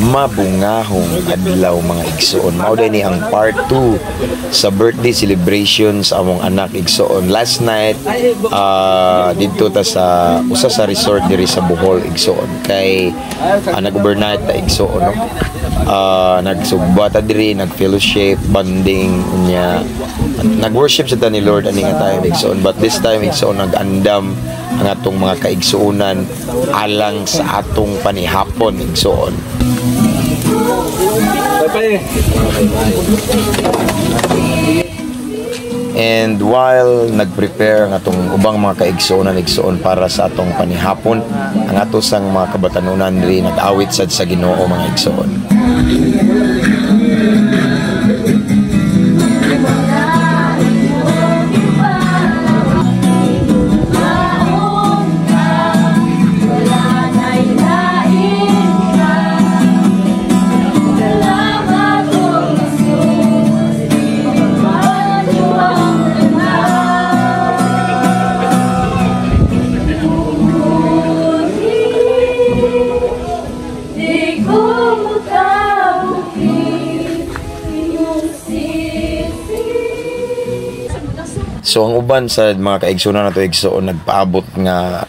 Mabungahong adlaw, mga igsoon. Mao ni ang part 2 sa birthday celebration sa among anak, igsoon. Last night, didto ta sa usa sa resort diri sa Bohol, igsoon, kay nag-overnight ta, igsoon, no. Nagsugba ta diri, nag-fellowship, bonding unya nag-worship sa ta ni Lord ani nga time, igsoon. But this time, igsoon, nag-andam ang atong mga kaigsuonan alang sa atong panihapon, igsoon. Bye. And while nag-prepare ang atong ubang mga kaigsuonan, igsoon, para sa atong panihapon, ang ato sang mga kabatanunan diri nag-awit sad sa Ginoo, mga igsoon. Di ko makabuhi inyong sisi. So ang uban sa mga kaigsuonan nato, igsoon, nagpaabot nga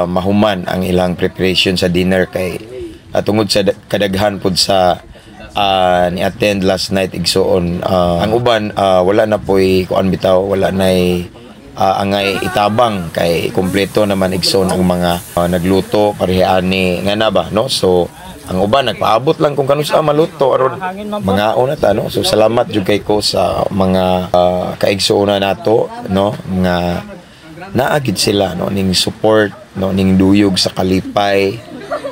mahuman ang ilang preparation sa dinner kay tungod sa kadaghan pud sa ni-attend last night, igsoon. Ang uban, wala na poy kuan bitaw, wala nay angay itabang kay kumpleto naman, igsoon, ang mga nagluto pareha ani nga na ba, no. So ang uban nagpaabot lang kung kanusa maluto aron mangaon na ta, no. So salamat jud kay ko sa mga kaigsuonan nato, no, nga naagid sila, no, ning support, no, ning duyog sa kalipay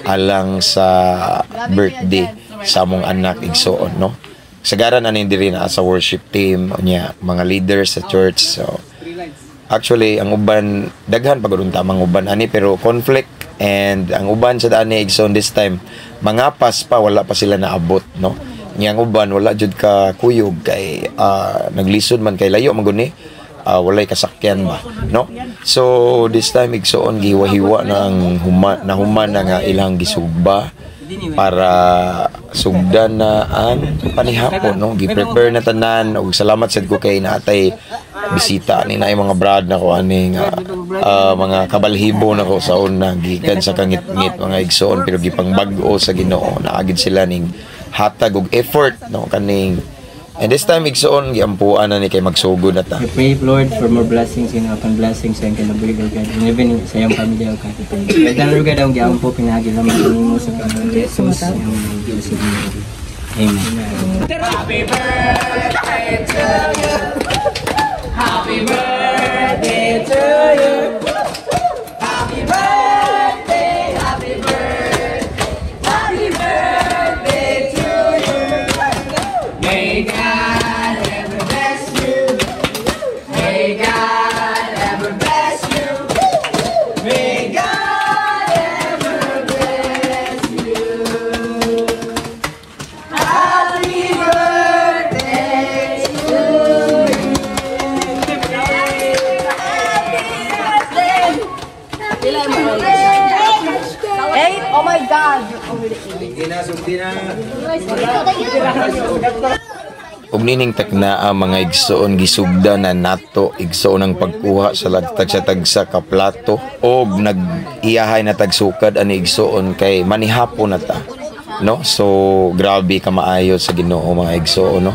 alang sa birthday sa among anak, igsoon, no. Sagaran ani diri na sa worship team unya mga leaders sa church. So actually, ang uban daghan pag unta mga uban ani pero conflict and ang uban sa ani, igsoon, this time mga pas pa wala pa sila naabot, no. Nya ang uban wala jud ka kuyog kay naglisod man kay layo man gud ni, walay kasakyan ba, no. So this time, igsoon, gihiwa-hiwa na ang huma, nahuman na nga ilang gisugba para sugdan na ang panihapon, no. Gi-prepare na tanan ug salamat sad ko kay naatay bisita ani na mga brad na ko ani nga mga kabalhibo na ko sa una gikan sa kangitngit, mga igsoon, pero gipangbag-o sa Ginoo, naagid sila ning hatag og effort, no, kaning. And this time, igsoon, giampuan na ni kay magsugod na ta. We pray, Lord, for more blessings and upon blessings sa iyong kinabuhi, O God, and even sa iyong pamilya, O God. Kaya Lord God, ang giampo, pinagi lamang nimo sa Panginoon Jesus, ang Diyos sa Ginoo. Amen. Happy birthday to you. Happy birthday to you. Happy birthday, happy birthday, happy birthday to you. May God ever bless you. May God ever bless you. May God ever bless you. Happy birthday to you. Happy birthday! Eight? Oh my God! Ug nining taknaa, mga igsoon, gisugda na nato, igsoon, ang pagkuha sa tagsa-tagsa ka plato og nag-iyahay na tagsukad ani, igsoon, kay manihapon na ta, no. So grabe ka maayo sa Ginoo, mga igsoon, no.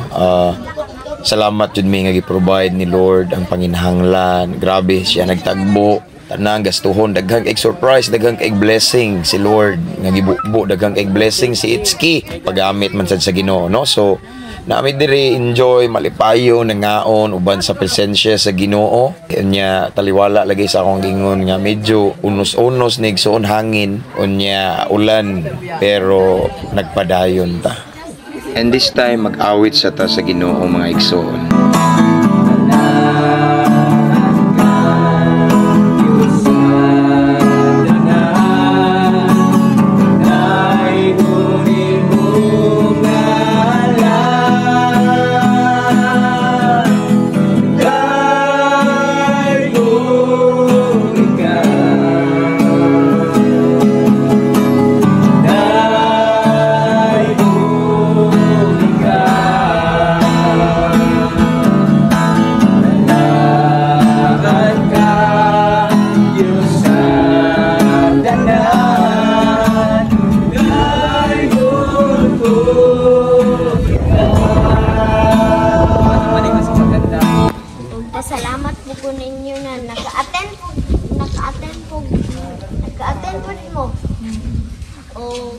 Salamat jud mi nga gi-provide ni Lord ang panginahanglan. Grabe siya nagtagbo tanang gastuhon. Daghang kay surprise, daghang kay blessing si Lord nga gibubo, daghang kay blessing si Itski paggamit man sad sa Ginoo, no. So nami diri enjoy, malipayo, nangaon uban sa presensya sa Ginoo. Unya taliwala lagi sa akong gingon nga medyo unos-unos ni, igsoon, hangin unya ulan, pero nagpadayon ta. And this time mag-awit sa ta sa Ginoo, mga igsoon.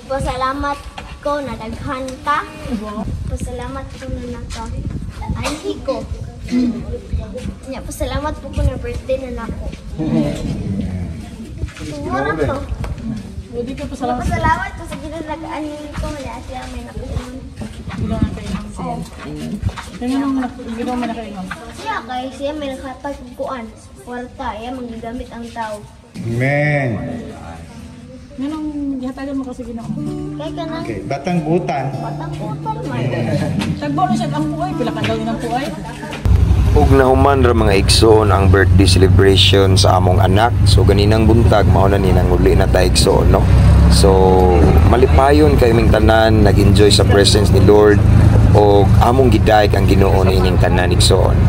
Pasalamat ko na daghan ka. Pasalamat ko na naka anhi ko. Nya, pasalamat po ko na birthday na nako. Mura ko. Pwede ka pasalamat. Pasalamat ko sa Ginoo nag-anhi ko na siya may nakuon. Oh. Ginawa man na kayo. Siya kay siya may nakatag kuan. Kwarta, iya manggigamit ang tao. Amen. Nganong gihatagan mo kasi Ginoo? Kay kanang Okay, batang butan. Batang utol man. Tagbo na siya ang puay, pila ka daw ng puay. Ug nahuman ra, mga igsoon, ang birthday celebration sa among anak. So ganinang buntag mao na ni nanguli na ta, igsoon, no. So malipayon kay ming tanan, nag-enjoy sa presence ni Lord og among gidayeg ang Ginoo niining tanan, igsoon.